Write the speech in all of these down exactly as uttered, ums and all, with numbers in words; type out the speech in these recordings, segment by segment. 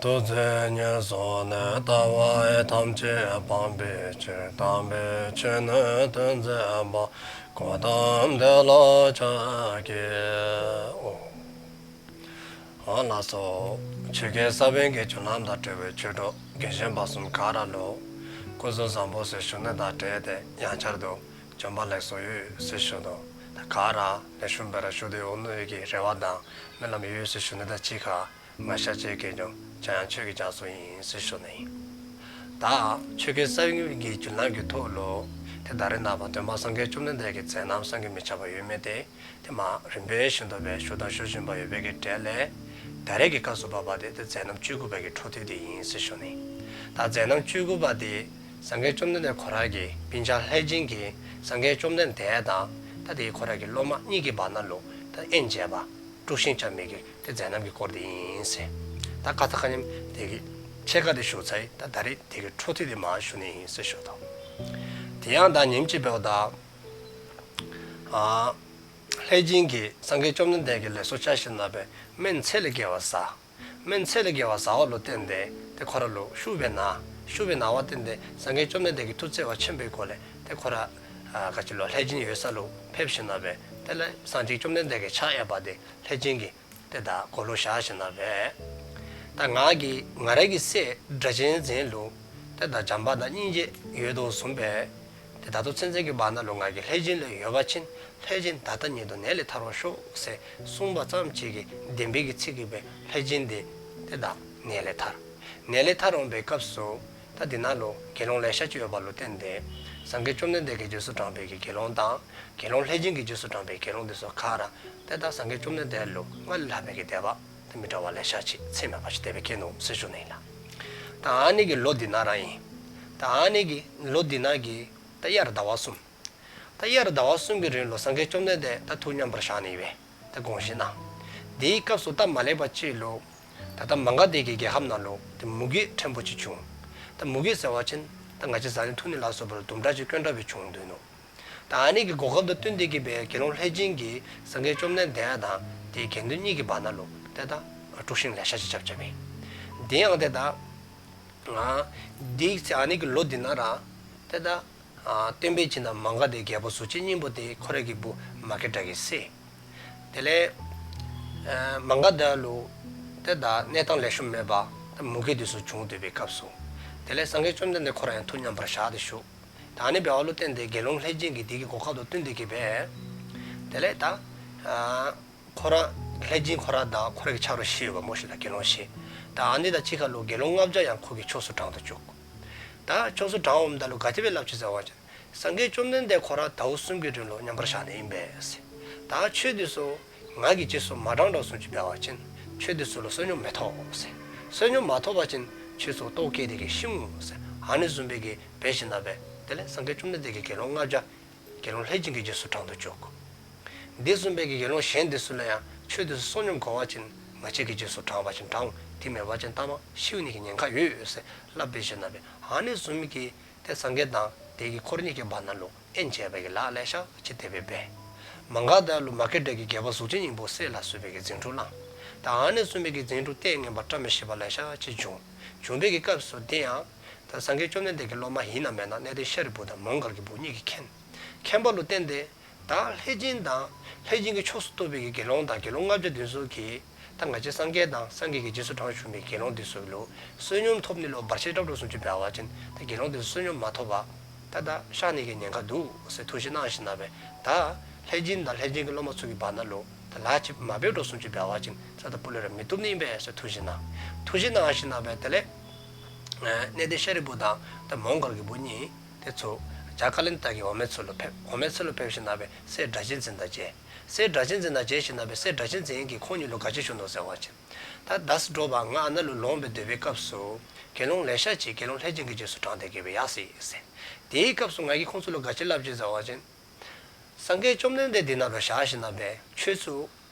ཐུགས་བརྩེ་ཉེར་བཟུང་ནས། ལྟ་བ་ཐམས་ཅད་སྤང་བའི་ཕྱིར། དམ་པའི་ཆོས་ནི་སྟོན་མཛད་པ། གཽ་ཏམ་དེ་ལ་ཕྱག་འཚལ་ལོ། ཨོ་ལགས་སོ། ཆོས་ཀྱི་ས་བོན་གྱི་རྒྱུན་ལམ་དང་འབྲེལ་བའི་ཆོས་གྲོགས་རྒན་གཞོན་བར་གསུམ་ག་ར་ལུ་སྐུ་གཟུགས་བཟང་པོ་ཟེར་ཞུ་ནི་དང་འབྲེལ་ཏེ་ཡང་བསྐྱར་དུ་བྱོན་པ་ལེགས་སོ་ཡོད་ཟེར་ཞུ་དོ། ད་ག་ར་ལེགས་ཤོམ་སྦེ་ར་བཞུགས་ཏེ་འོང་ནི་གི་རེ་བ་དང་སྨོན་ལམ་ཡོད་ཟེར་ཞུ་ནི་དང་གཅིག་ཁར་ང་ཤཱཀྱའི་དགེ་སློང་འཇམ་དབྱངས་ཆོས་ཀྱི་རྒྱ་མཚོ་ཨིན་ཟེར་ཞུ་ནི་ཨིན། ད་ཆོས་ཀྱི་ས་བོན་གྱི་རྒྱུན་ལམ་གྱི་ཐོག་ལུ་ཏེ་ད་རེས་ནངས་པ་སྟོན་པ་སངས་རྒྱས་བཅོམ་ལྡན་འདས་ཀྱི་མཛད་རྣམ་བསམ་གྱིས་མི་ཁྱབ་པ་ཡོད་མི་དེ་ཏེ་མར་རིམ་པ་བཞིན་དུ་སྦེ་ཞུ་དང་ཞུ་བཞིན་པ་ཡོད་པའི་གི་གྲས་ལས་ད་རེས་ཀྱི་སྐབས་སུ་བབ་པ་དེ་ཏེ་མཛད་རྣམ་བཅུ་དགུ་པའི་གི་འཕྲོ་མཐུད་དེ་ཨིན་ཟེར་ཞུ་ནི། ད་མཛད་རྣམ་བཅུ་དགུ་པ་དེ་སངས་རྒྱས་བཅོམ་ལྡན་འདས་ཁོ་ར་གི་སྤུན་ཆ་ལྷས་བྱིན་གྱིས་སངས་རྒྱས་བཅོམ་ལྡན་འདས་དང་ད་དེ་ཁོ་ར་གི་སློབ་མ་གཉིས་ཀྱི་བར་ན་ལུ་ད་དབྱེན་བྱས་པ་དཀྲུགས་ཤིང་རྐྱབ་མི་གི་ཏེ་མཛད་རྣམ་གྱི་སྐོར་དེ་ཨིན་ཟེར། ད་ཁ་ཙ་ཁ་ཉིནམ་དེ་གི་ཕྱེད་ཀ་དེ་ཞུ་ཚར་ཡི། ད་ད་རེས་དེ་གི་འཕྲོ་མཐུད་དེ་མར་ཞུ་ནི་ཨིན་ཟེར་ཞུ་དོ། དེ་ཡང་ད་ཉིནམ་གཅིག་འབདཝ་ད་ཨ་ལྷས་བྱིན་གྱིས་སངས་རྒྱས་བཅོམ་ལྡན་འདས་ཀྱི་ལུས་སྲོག་བཅད་ཞིནམ་ལས་སྨན་ཚད་ལས་བརྒལ་བ་ཟ། སྨན་ཚད་ལས་བརྒལ་བ་ཟ་བ་ལུ་བརྟེན་ཏེ་ཏེ་ཁོ་ར་ལུ་ཤུགས་སྦེ་ན། ཤུགས་སྦེ་ན་བ་བརྟེན་ཏེ་སངས་རྒྱས་བཅོམ་ལྡན་འདས་ཀྱི་ཐུགས་བརྩེ་བ་ཆེན་པོའི་སྒོ་ལས་ཏེ་ཁོ་ར་ཨ་ག་ཅི་ལོ་ལྷས་བྱིན་ཡོད་ས་ལུ་ཕེབས་ཞིནམ་ལས་དེ་ལས་སངས་རྒྱས་བཅོམ་ལྡན་འདས་ཀྱི་ཕྱག་གཡསཔ་དེ་ལྷས་བྱིན་གྱིས་ཏེ་ད་མགུ་ལུ་བཞག་ཞིནམ་ལས། ད་ང་གིས་ང་རའི་གི་སྲས་སྒྲ་གཅན་འཛིན་ལུ་ཏེ་ད་བྱམས་པ་དང་སྙིང་རྗེ་ཡོད་དོ་བཟུམ་སྦེ་ཏེ་ད་ལྟོ་ཚུན་ཚོད་ཀྱི་བར་ན་ལུ་ང་གིས་ལྷས་བྱིན་ལུ་ཡོད་པ་ཅིན་ལྷས་བྱིན་ད་ལྟ་ཉིད་དུ་ནད་ལས་ཐར་བར་ཤོག་ཟེར་གསུངས་པ་ཙམ་ཅིག་གིས་བདེན་པའི་གི་ཚིག་གིས་སྦེ་ལྷས་བྱིན་དེ་ཏེ་ད་ནད་ལས་ཐར། ནད་ལས་ཐར་འོང་པའི་སྐབས་སུ་ད་འདི་ནང་ལུ་དགེ་སློང་ལེ་ཤ་ཅིག་ཡོད་པ་ལུ་བརྟེན་ཏེ་སངས་རྒྱས་བཅོམ་ལྡན་འདས་ཀྱི་རྗེས་སུ་འབྲངས་པའི་གི་དགེ་སློང་དང་དགེ་སློང་ལྷས་བྱིན་གྱི་རྗེས་སུ་འབྲངས་པའི་དགེ་སློང་དེ་ཚུ་ག་ར་ཏེ་ད་སངས་རྒྱས་བཅོམ་ལྡན་འདས་ལུ་སྔར་ལས་ལྷག་པའི་གི་དད་པ་ཏེ་མི་འདྲ་བ་ལེ་ཤ་ཅིག་ཚད་མེད་པ་ཅིག་དེ་སྦེ་སྐྱེས་ནུག་ཟེར་ཞུ་ནི་ཨིན་ལགས། ད་ཨ་ནི་གི་ལོ་འདི་ནང་ར་ཨིན། ད་ཨ་ནི་གི་ལོ་འདི་ནང་གི་ད་དབྱར་ཟླ་བ་གསུམ། ད་དབྱར་ཟླ་བ་གསུམ་གྱི་རིང་ལུ་སངས་རྒྱས་བཅོམ་ལྡན་འདས་ད་ཐུགས་མཉམ་པར་བཞག་ནི་ཨིན་པས། ད་དགོངས་བཞེས་གནང་། དེའི་སྐབས་སུ་སྟབས་མ་ལེགས་པ་ཅིག་ལུ་ད་ད་མ་ག་དྷའི་གི་རྒྱལ་ཁབ་ནང་ལུ་ཏེ་མུ་གེ་ཕྲན་བུ་ཅིག་བྱུང་། ད་མུ་གེ་ཟེར་བ་ཅིན་ད་ང་བཅས་བཟའ་ནི་འཐུང་ནི་ལ་སོགས་པ་ལུ་དུམ་གྲ་ཅིག་དཀོན་དྲགས་སྦེ་བྱུང་སྡོད་ནུག། ད་ཨ་ནི་གི་གོ་སྐབས་དང་བསྟུན་ཏེ་གི་སྦེ་དགེ་སློང་ལྷས་བྱིན་གྱིས་སངས་རྒྱས་བཅོམ་ལྡན་འདས་དང་དེའི་དགེ་འདུན་གཉིས་ཀྱི་བར་ན་ལུ་ཏེ་ད་དཀྲུགས་ཤིང་ལེ་ཤ་ཅིག་རྐྱབ་རྐྱབ་ཨིན། དེ་ཡང་ཏེ་ད་ཨ་དེའི་ཚེ་ཨ་ནི་གི་ལོ་འདི་ནང་ར་ཏེ་ད་ཨ་སྟོན་པའི་སྦྱིན་བདག་མ་ག་དྷའི་རྒྱལ་པོ་གཟུགས་ཅན་སྙིང་པོ་དེ་ཁོ་རའི་གི་བུ་མ་སྐྱེས་དགྲ་གི་སྲས། དེ་ལས་ཨ་མ་ག་དྷ་ལུ་ཏེ་ད་གནས་སྟངས་ལེགས་ཤོམ་མེད་པར་ད་མུ་གེ་དེ་ཚུ་བྱུང་སྡོད་པའི་སྐབས་སུ་དེ་ལས་སངས་རྒྱས་བཅོམ་ལྡན་འདས་ཁོ་ར་ཡང་ཐུགས་མཉམ་པར་བཞག་སྟེ་བཞུགས། ད་ཨ་ནི་འབདཝ་ལུ་བརྟེན་ཏེ་དགེ་སློང་ལྷས་བྱིན་གྱིས་དེ་གི་གོ་སྐབས་དང་བསྟུན་ཏེ་གི་སྦེ་དེ་ལས་ད་ཨ་ཁོ་ར་ལྷས་བྱིན་ཁོ་ར་དང་ཁོ་རའི་གི་ཆ་རོགས་བཞི་ཡོདཔ་མོ་ཤིག་ད་དགེ་སློང་བཞི། ད་ཨ་ནི་དང་གཅིག་ཁར་ལུ་དགེ་སློང་ལྔ་བརྒྱ་ཡང་ཁོ་གི་ཕྱོགས་སུ་འབྲང་དུ་བཅུག། ད་ཕྱོགས་སུ་འབྲང་འོངམ་ད་ལུ་ག་དེ་སྦེ་སླབ་ཅི་ཟེར་བ་ཅིན་སངས་རྒྱས་བཅོམ་ལྡན་འདས་ཁོ་ར་ཟླཝ་གསུམ་གྱི་རིང་ལུ་མཉམ་པར་བཞག་ནི་ཨིན་པས་ཟེར། ད་ཁྱོད་དེ་ཚུ་ང་གི་རྗེས་སུ་མ་འབྲང་དྲགས་བཟུམ་ཅིག་འབད་བ་ཅིན་ཁྱོད་དེ་ཚུ་ལུ་བསོད་སྙོམས་མི་ཐོབ་ཟེར། བསོད་སྙོམས་མ་ཐོབ་པ་ཅིན་ཁྱོད་ཚུ་ལྟོཝ་བཀྱེས་ཏེ་གི་ཤི་འོང་ཟེར། ཨ་ནི་བཟུམ་སྦེ་གི་འབད་ཞིནམ་ལས་དེ་ལས་སངས་རྒྱས་བཅོམ་ལྡན་འདས་ཀྱིས་དགེ་སློང་ལྔ་བརྒྱ་དགེ་སློང་ལྷས་བྱིན་གྱི་རྗེས་སུ་འབྲང་དུ་བཅུག། དེ་བཟུམ་སྦེ་གི་དགེ་སློང་གཞན་དེ་ཚུ་ལུ་ཡང་ཁྱོད་དེ་ཚུ་བསོད་སྙོམས་དགོ་པ་ཅིན་ང་བཅས་ཀྱི་རྗེས་སུ་འབྲང་བ་ཅིན་འབྲང་། དེ་མེད་པ་ཅིན་ལྟ་མ་ཤི་ནི་གི་ཉེན་ཁ་ཡོད་ཟེར་སླབ་སྦེ་ཞིནམ་ལས་ཨ་ནི་བཟུམ་གྱི་ཏེ་སངས་རྒྱས་དང་དེ་གི་འཁོར་གཉིས་ཀྱི་བར་ན་ལུ་དབྱེན་བྱས་པའི་གི་ལཱ་ལེ་ཤ་ཅིག་དེ་སྦེ་འབད། མ་ག་དྷ་ལུ་མ་སྐྱེས་དགྲ་གི་རྒྱལ་པོ་གཟུགས་ཅན་སྙིང་པོ་བསད་ལ་སོགས་པའི་གི་ཟིང་འཁྲུག་བསླངས། ད་ཨ་ནི་བཟུམ་སྦེ་གི་ཟིང་འཁྲུག་ལྟས་ངན་པ་བཀྲ་མི་ཤིས་པ་ལེ་ཤ་ཅིག་བྱུང་། བྱུང་བའི་གི་སྐབས་སུ་དེ་ཡང་ད་སངས་རྒྱས་བཅོམ་ལྡན་འདས་ཀྱི་སློབ་མ་ཨིན་ན་མེན་ན་གནས་བརྟན་ཤཱ་རིའི་བུ་དང་མོའུ་འགལ་གྱི་བུ་གཉིས་ཀྱིས་མཁྱེན། མཁྱེན་པ་ལུ་བརྟེན་ཏེ་ད་ལྷས་བྱིན་དང་ལྷས་བྱིན་གྱི་ཕྱོགས་སུ་གཏོགས་པའི་གི་དགེ་སློང་དང་དགེ་སློང་ལྔ་བརྒྱ་དེ་ཚུ་གིས་ད་ང་བཅས་སངས་རྒྱས་དང་སངས་རྒྱས་ཀྱི་རྗེས་སུ་འབྲང་བཞུགས་པའི་དགེ་སློང་དེ་ཚུ་ལུ་བསོད་སྙོམས་ཐོབ་ནི་ལུ་བར་ཆད་བཏབ་དོ་བཟུམ་ཅིག་འབད་བ་ཅིན་ད་དགེ་སློང་དེ་ཚུ་བསོད་སྙོམས་མ་ཐོབ་པར་ད་ད་གཤགས་ནི་གི་ཉེན་ཁ་འདུག་ཟེར་ཐུགས་བཞེད་གནང་ཞིནམ་ལས་ད་ལྷས་བྱིན་དང་ལྷས་བྱིན་གྱི་སློབ་མ་ཚུ་གི་བར་ན་ལུ་ད་ལཱ་ཅིག་མ་འབད་དོ་བཟུམ་ཅིག་འབད་བ་ཅིན་ས་ད་སྤུ་ལས་ར་མི་བཏུབ་ནི་ཨིན་པས་ཟེར་ཐུགས་བཞེད་གནང་། ཐུགས་བཞེད་གནང་ཞིནམ་ལས་དེ་ལས་གནས་བརྟན་ཤཱ་རིའི་བུ་དང་ད་མོའུ་འགལ་གྱི་བུ་གཉིས་དེ་ཚུ་བྱ་ཀ་ལན་ད་གི་འོ་མའི་ཚལ་ལུ་ཕེབས། འོ་མའི་ཚལ་ལུ་ཕེབས་ཞིནམ་ལས་སྲས་སྒྲ་གཅན་འཛིན་དང་མཇལ། སྲས་སྒྲ་གཅན་འཛིན་དང་མཇལ་ཞིནམ་ལས་སྲས་སྒྲ་གཅན་འཛིན་གྱིས་ཁོང་གཉིས་ལུ་ག་ཅི་ཞུ་ནུག་ཟེར་བ་ཅིན་ད་ད་སྒྲོལ་མ་ང་ཨ་ནཱ་ལུ་ལོངས་སྦེ་སྡོད་པའི་སྐབས་སུ་དགེ་སློང་ལེ་ཤ་ཅིག་དགེ་སློང་ལྷས་བྱིན་གྱི་རྗེས་སུ་འབྲངས་ཏེ་གི་སྦེ་ཡར་སོ་ཡི་ཟེར། དེའི་སྐབས་སུ་ང་གིས་ཁོང་ཚུ་ལུ་ག་ཅི་སླབ་ཅི་ཟེར་བ་ཅིན་སངས་རྒྱས་བཅོམ་ལྡན་འདས་འདི་ནང་ལུ་བཞག་ཞིནམ་ལས་ཁྱོད་ཚུ་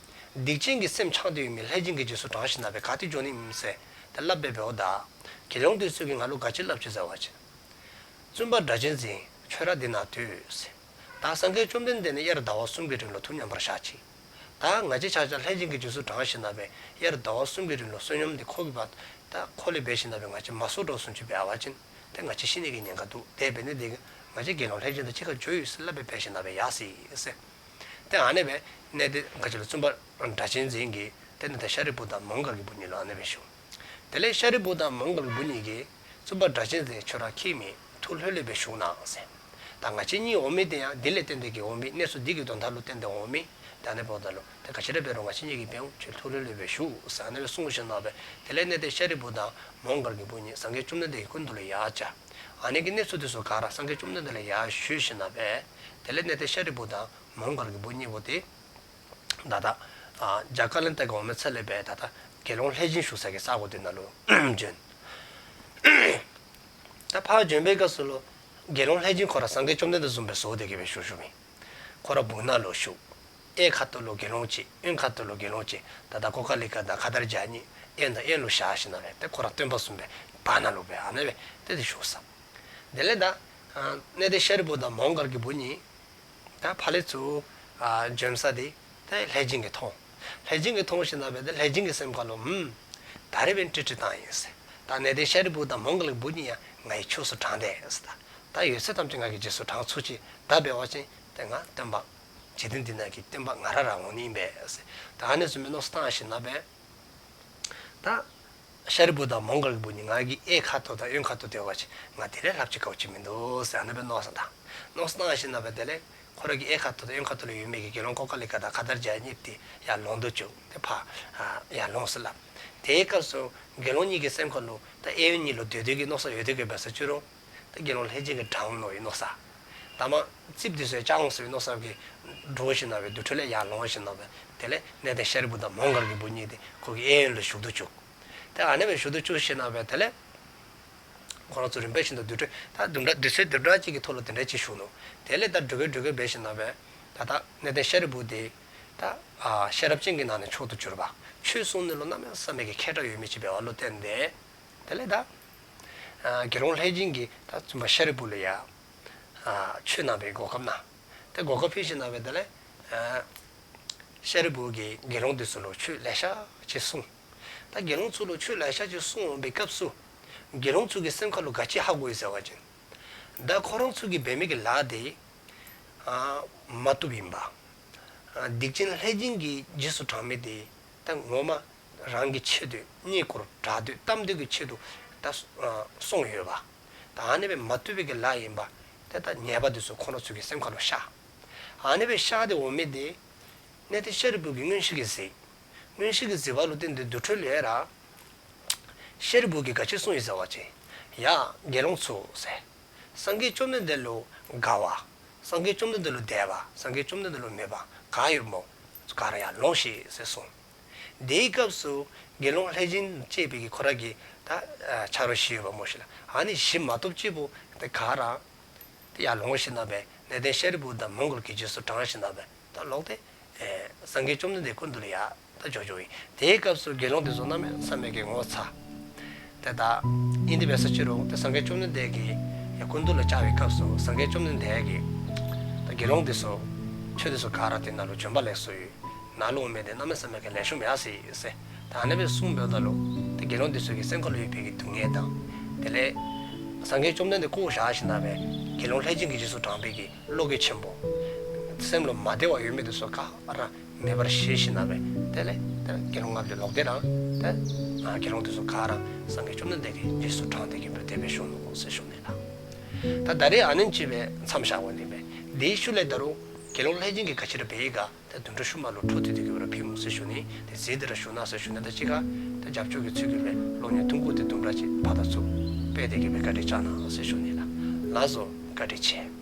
སྡིག་ཅན་གྱི་སེམས་འཆང་སྟེ་ཡོད་མི་ལྷས་བྱིན་གྱི་རྗེས་སུ་འབྲང་ཞིནམ་ལས་ག་ཏེ་འགྱོ་ནི་ཨིན་ཟེར་ད་སླབ་སྦེ་འབདཝ་ད་དགེ་སློང་དེ་ཚུ་གིས་ང་ལུ་ག་ཅི་སླབ་ཅི་ཟེར་བ་ཅིན་བཙུན་པ་སྒྲ་གཅན་འཛིན་ཁྱོད་ར་འདི་ནང་སྡོད་ཟེར། ད་སངས་རྒྱས་བཅོམ་ལྡན་འདས་ནི་དབྱར་ཟླ་བ་གསུམ་གྱི་རིང་ལུ་ཐུགས་མཉམ་པར་བཞག་ཅི། ད་ང་བཅས་ཆ་ཁྱབ་ལྷས་སྦྱིན་གྱི་རྗེས་སུ་འབྲངས་ཞིནམ་ལས་དབྱར་ཟླཝ་གསུམ་གྱི་རིང་ལུ་བསོད་སྙོམས་འདི་ཁོ་གིས་འབད་ད་ཁོ་ལས་འབད་ཞིནམ་ལས་ང་བཅས་མ་གསོ་འདྲཝ་བཟུམ་ཅིག་འབད་བ་ཅིན་ཏེ་ང་བཅས་ཤི་ནི་གི་ཉེན་ཁ་འདུག། དེ་འབད་ནི་དེ་གིས་ང་བཅས་དགེ་སློང་ལྷས་སྦྱིན་དང་གཅིག་ཁར་འགྱོ་ཡི་ཟེར་སླབ་སྦེ་འབད་ཞིནམ་ལས་ཡར་སོ་ཡི་ཟེར། ཏེ་ཨ་ནི་སྦེ་གནས་དེ་ག་ཅི་ལུ་བཙུན་པ་སྒྲ་གཅན་འཛིན་གྱིས་ཏེ་གནས་བརྟན་ཤཱ་རིའི་བུ་དང་མོའུ་འགལ་གྱི་བུ་གཉིས་ལུ་ཨ་ནི་སྦེ་ཞུ། དེ་ལས་ཤཱ་རིའི་བུ་དང་མོའུ་འགལ་གྱི་བུ་གཉིས་ཀྱིས་བཙུན་པ་སྒྲ་གཅན་འཛིན་ཁྱོད་ར་ཁྱད་མེད་ཐུགས་ལྷོད་ལྷོད་སྦེ་བཞུགས་གནང་ཟེར། ད་ང་བཅས་གཉིས་འོང་མི་དེ་ཡང་འདི་ལས་བརྟེན་ཏེ་གིས་འོང་མི་གནས་ཚུལ་འདི་གི་དོན་དག་ལུ་བརྟེན་ཏེ་འོང་མི། ད་ཨ་ནི་འབདཝ་ད་ལུ་ཏེ་ག་ཅི་ར་འབད་རུང་ང་བཅས་གཉིས་ཀྱིས་འབད་འོང་། ཁྱོད་ཐུགས་ལྷོད་ལྷོད་སྦེ་བཞུགས་ཟེར་ཨ་ནི་སྦེ་གསུངས་ཞིནམ་ལས་དེ་ལས་གནས་བརྟན་ཤཱ་རིའི་བུ་དང་མོའུ་འགལ་གྱི་བུ་གཉིས་སངས་རྒྱས་བཅོམ་ལྡན་འདས་ཀྱི་སྐུ་མདུན་ལུ་ཡར་བཅར། ཨ་ནི་གི་གནས་ཚུལ་དེ་ཚུ་ག་ར་སངས་རྒྱས་བཅོམ་ལྡན་འདས་ལུ་ཡར་ཞུ་ཞིནམ་ལས་དེ་ལས་གནས་བརྟན་ཤཱ་རིའི་བུ་དང་མོའུ་འགལ་གྱི་བུ་གཉིས་པོ་དེ་ད་ལྟོ་ཨ་རྒྱ་ཀ་ལན་ད་གི་འོང་མི་ཚུ་ལས་སྦེ་ད་ལྟོ་དགེ་སློང་ལྷས་སྦྱིན་བཞུགས་ས་གི་ས་གོ་དེ་ནང་ལུ་བྱོན། ད་ཕར་བྱོན་པའི་སྐབས་སུ་ལུ་དགེ་སློང་ལྷས་སྦྱིན་ཁོ་ར་སངས་རྒྱས་བཅོམ་ལྡན་འདས་བཟུམ་སྦེ་བཟོ་སྟེ་གིས་སྦེ་བཞུགས་བཞུགསཔ་ཨིན། ཁོ་ར་སྦུག་ན་ལུ་བཞུགས། གཡས་ཁ་ཐུག་ལུ་དགེ་སློང་ཅིག། གཡོན་ཁ་ཐུག་ལུ་དགེ་སློང་ཅིག། ད་ལྟོ་ཀོ་ཀ་ལི་ཀ་དང་ཁ་དར་བྱ་གཉིས་གཡས་དང་གཡོན་ལུ་བཞག་ཞིནམ་ལས་ཏེ་ཁོ་ར་སྟོན་པ་བཟུམ་སྦེ་བར་ན་ལུ་སྦེ་ཨ་ནི་སྦེ་ཏེ་དེ་བཞུགས་ས། དེ་ལས་ད་ཨ་གནས་བརྟན་ཤཱ་རིའི་བུ་དང་མོའུ་འགལ་གྱི་བུ་གཉིས་ད་ཕར་ལས་ཚུར་ཨ་བྱོན་ས་དེ་ཏེ་ལྷས་སྦྱིན་གྱིས་མཐོང་། ལྷས་སྦྱིན་གྱིས་མཐོང་ཞིནམ་ལས་ཏེ་ལྷས་སྦྱིན་གྱི་སེམས་ཁ་ལུ་ཧུམ་ད་རིས་འབདན་ཀྲིག་ཀྲི་བཏང་ཡི་ཟེར། ད་གནས་བརྟན་ཤཱ་རིའི་བུ་དང་མོའུ་འགལ་གྱི་བུ་གཉིས་ཡང་ངེའི་ཕྱོགས་སུ་འབྲངས་ཏེ་ཟེར། ད་ད་ཡོད་ཚད་ཐམས་ཅད་ང་གི་རྗེས་སུ་འབྲང་ཚུགས་ཅི། ད་འབད་བ་ཅིན་ཏེ་ང་སྟོན་པ་འཇིག་རྟེན་འདི་ནང་གི་སྟོན་པ་ང་ར་ར་འོང་ནི་ཨིན་པས་ཟེར། ད་ཨ་ནི་བཟུམ་མའི་མནོ་བསམ་བཏང་ཞིནམ་ལས་ད་ཤཱ་རིའི་བུ་དང་མོའུ་འགལ་གྱི་བུ་གཉིས་ང་གི་གཡས་ཁ་ཐུག་དང་གཡོན་ཁ་ཐུག་སྡོད་པ་ཅིན་ང་དེ་ལས་ལྷགཔ་ཅིག་དགའཝ་ཅིག་མིན་འདུག་ཟེར་ཨ་ནི་སྦེ་མནོ་བསམ་བཏང་། མནོ་བསམ་བཏང་ཞིནམ་ལས་དེ་ལས་ཁོ་ར་གི་གཡས་ཁ་ཐུག་དང་གཡོན་ཁ་ཐུག་ལུ་ཡོད་མི་གི་དགེ་སློང་ཀོ་ཀ་ལི་ཀ་དང་ཁ་དར་བྱ་གཉིས་དེ་ཡར་ལོང་དུ་བཅུག། ཏེ་ཕར་ཨ་ཡར་ལོངས་ཟེར་སླབ། དེའི་སྐབས་སུ་དགེ་སློང་གཉིས་ཀྱི་སེམས་ཁ་ལུ་ད་གཡས་གཡོན་གཉིས་ལུ་སྡོད་སྡོད་ཀྱི་མནོ་བསམ་ཡོད་དེ་གིས་འབད་ས་ཅི་རུང་ད་དགེ་སློང་ལྷས་སྦྱིན་གྱིས་དྲང་མནོ་བའི་མནོ་བསམ། ད་མ་རྩིགཔ་དེ་ཚུ་ཡང་བཅག་འོང་ཟེར་བའི་མནོ་བསམ་གྱིས་འདྲོག་ཞིནམ་ལས་དུར་ཁྲོད་ལས་ཡར་ལོང་ཞིནམ་ལས་དེ་ལས་གནས་བརྟན་ཤཱ་རིའི་བུ་དང་མོའུ་འགལ་གྱི་བུ་གཉིས་དེ་ཁོ་གི་གཡས་གཡོན་ལུ་བཞུགས་དུ་བཅུག། ཏེ་ཨ་ནི་སྦེ་བཞུགས་དུ་བཅུག་ཞིནམ་ལས་དེ་ལས་ཁོ་ར་ཚུ་རིམ་པ་བཞིན་དུ་དུར་ཁྲོད་ད་དུམ་གྲ་དུས་ཚོད་དུམ་གྲ་ཅིག་གི་ཐོག་ལུ་དེ་འདྲ་ཅིག་བཞུགས་ནུག། དེ་ལས་ད་འགྲོ་གེ་འགྲོ་གེ་འབད་ཞིནམ་ལས་ད་ད་གནས་བརྟན་ཤཱ་རིའི་བུ་དེ་ད་ཨ་ཤེས་རབ་ཅན་གྱི་ནང་ནས་མཆོག་ཏུ་གྱུར་པ། ཆོས་གསུང་ནི་ལུ་གནམ་མེད་ས་མེད་ཀྱི་མཁས་དྲགས་ཡོད་མི་ཅིག་འབདཝ་ལུ་བརྟེན་ཏེ་དེ་ལས་ད་ཨ་དགེ་སློང་ལྷས་སྦྱིན་གྱིས་ད་བཙུན་པ་ཤཱ་རིའི་བུ་ལུ་ཡང་ཨ་ཆོས་གནང་བའི་གོ་སྐབས་གནང་། ཏེ་གོ་སྐབས་ཕུལ་ཞིནམ་ལས་དེ་ལས་ཨ་ཤཱ་རིའི་བུ་གིས་དགེ་སློང་དེ་ཚུ་ལུ་ཆོས་ལེ་ཤ་ཅིག་གསུངས། ད་དགེ་སློང་ཚུ་ལུ་ཆོས་ལེ་ཤ་ཅིག་གསུངས་འོང་པའི་སྐབས་སུ་དགེ་སློང་ཚུ་གི་སེམས་ཁ་ལུ་ག་ཅི་ཧ་གོ་ཡི་ཟེར་བ་ཅིན་ད་ཁོ་ར་ཚུ་གིས་འབད་མི་གི་ལཱ་དེ་ཨ་མ་བཏུབ་ཨིན་པ། ཨ་སྡིག་ཅན་ལྷས་སྦྱིན་གྱི་རྗེས་སུ་འབྲངས་མི་དེ་ད་ངོ་མ་རང་གི་ཆེད་དུ་རྙེད་བཀུར་གྲགས་འདོད་གཏམ་འདོད་ཀྱི་ཆེད་དུ་ད་ཨ་སོང་ཡོད་པ། ད་ཨ་ནི་སྦེ་མ་བཏུབ་པའི་གི་ལཱ་ཨིན་པ། ཏེ་ད་ཉེས་པ་དེ་ཚུ་ཁོ་ར་ཚུ་གི་སེམས་ཁ་ལུ་ཤར། ཨ་ནི་སྦེ་ཤར་ཏེ་འོང་མི་དེ་གནས་བརྟན་ཤཱ་རིའི་བུ་གིས་མངོན་ཤེས་ཀྱིས་གཟིགས། མངོན་ཤེས་ཀྱིས་གཟིགས་པ་ལུ་བརྟེན་ཏེ་དུར་ཁྲོད་ལས་ར་ཤཱ་རིའི་བུ་གིས་ག་ཅི་གསུངས་ཡི་ཟེར་བ་ཅིན་ཡ་དགེ་སློང་ཚུ་ཟེར། སངས་རྒྱས་བཅོམ་ལྡན་འདས་ལུ་དགའ་བ། སངས་རྒྱས་བཅོམ་ལྡན་འདས་ལུ་དད་པ། སངས་རྒྱས་བཅོམ་ལྡན་འདས་ལུ་མོས་པ་ག་ཡོདཔ་སྨོ། ག་ར་ཡར་ལོངས་ཤིག་ཟེར་གསུངས། དེའི་སྐབས་སུ་དགེ་སློང་ལྷས་སྦྱིན་ཅེས་པའི་གི་ཁོ་ར་གི་ད་ཨ་ཆ་རོགས་བཞི་ཡོད་པ་སྨོ་ཤིག་ལགས། ཨ་ནི་བཞི་མ་གཏོགས་གཅིག་པོ་ཏེ་ག་ར་ཏེ་ཡར་ལོངས་ཞིནམ་ལས་གནས་བརྟན་ཤཱ་རིའི་བུ་དང་མོའུ་འགལ་གྱི་རྗེས་སུ་འབྲངས་ཞིནམ་ལས་ད་ལོག་སྟེ་ཨེ་སངས་རྒྱས་བཅོམ་ལྡན་འདས་སྐུ་མདུན་ལུ་ཡར་ད་འགྱོ་འགྱོཝ་ཨིན། དེའི་སྐབས་སུ་དགེ་སློང་དེ་ཚུ་གནམ་མེད་ས་མེད་ཀྱི་ངོ་ཚ། ཏེ་ད་ཨིན་ཏེ་འབད་ས་ཅི་རུང་ཏེ་སངས་རྒྱས་བཅོམ་ལྡན་འདས་ཀྱི་ཡ་སྐུ་མདུན་ལུ་བཅར་བའི་སྐབས་སུ་སངས་རྒྱས་བཅོམ་ལྡན་འདས་ཀྱིས་ད་དགེ་སློང་དེ་ཚུ་ཁྱོད་དེ་ཚུ་ག་ར་ཏེ་ནཱ་ལུ་བྱོན་པ་ལེགས་སོ་ཡོད། ནཱ་ལུ་འོང་མི་དེ་གནམ་མེད་ས་མེད་ཀྱི་ལེགས་ཤོམ་ཡར་སོ་ཡི་ཟེར། ད་ཨ་ནི་སྦེ་གསུངས་འབདཝ་ད་ལུ་ཏེ་དགེ་སློང་དེ་ཚུ་གི་སེམས་ཁ་ལུ་ཡོད་པའི་གི་སྡུག་བསྔལ་དང་། དེ་ལས་སངས་རྒྱས་བཅོམ་ལྡན་འདས་བཀོ་བཞག་ཞིནམ་ལས་དགེ་སློང་ལྷས་སྦྱིན་གྱི་རྗེས་སུ་འབྲངས་པའི་གི་བློ་འགྱོད་ཆེན་པོ། སེམས་ལུ་མ་བདེ་བ་ཡོད་མི་དེ་ཚུ་ག་ར་མེད་པར་བཞེས་ཞིནམ་ལས་དེ་ལས་ཏེ་དགེ་སློང་ལྔ་པོ་ལོག་སྟེ་ར་ཏེ་ཨ་དགེ་སློང་དེ་ཚུ་ག་ར་སངས་རྒྱས་བཅོམ་ལྡན་འདས་ཀྱི་རྗེས་སུ་འབྲངས་ཏེ་གི་སྦེ་དེ་སྦེ་བཞུགས་ནུག་ཟེར་ཞུ་ནི་ལགས། ད་ད་རེས་ཨ་ནེམ་ཅིག་སྦེ་མཚམས་བཞག་དགོ་ནི་མས། དེའི་ཤུལ་ལས་ད་རུང་དགེ་སློང་ལྷས་སྦྱིན་གྱིས་ག་ཅི་ར་འབད་ཡི་ག་ཏེ་དུམ་གྲ་ཤུལ་མ་ལུ་འཕྲོ་མཐུད་དེ་གི་སྦེ་ར་ཕུལ་འོང་ཟེར་ཞུ་ནི། ཏེ་གཟིགས་ཏེ་ར་བཞུགས་གནང་ཟེར་ཞུ་ནི། ད་ཅི་ཁར་ད་རྒྱབ་སྐྱོར་གྱི་ཚུལ་གྱིས་སྦེ་གློག་བརྙན་ཐུང་གུ་དེ་དུམ་གྲ་ཅིག་ཕར་དང་ཚུར་སྤེལ་ཏེ་གི་སྦེ་བཀའ་དྲིན་བསྐྱང་གནང་ཟེར་ཞུ་ནི་ལགས། ལགས་སོ། བཀའ་དྲིན་ཆེ།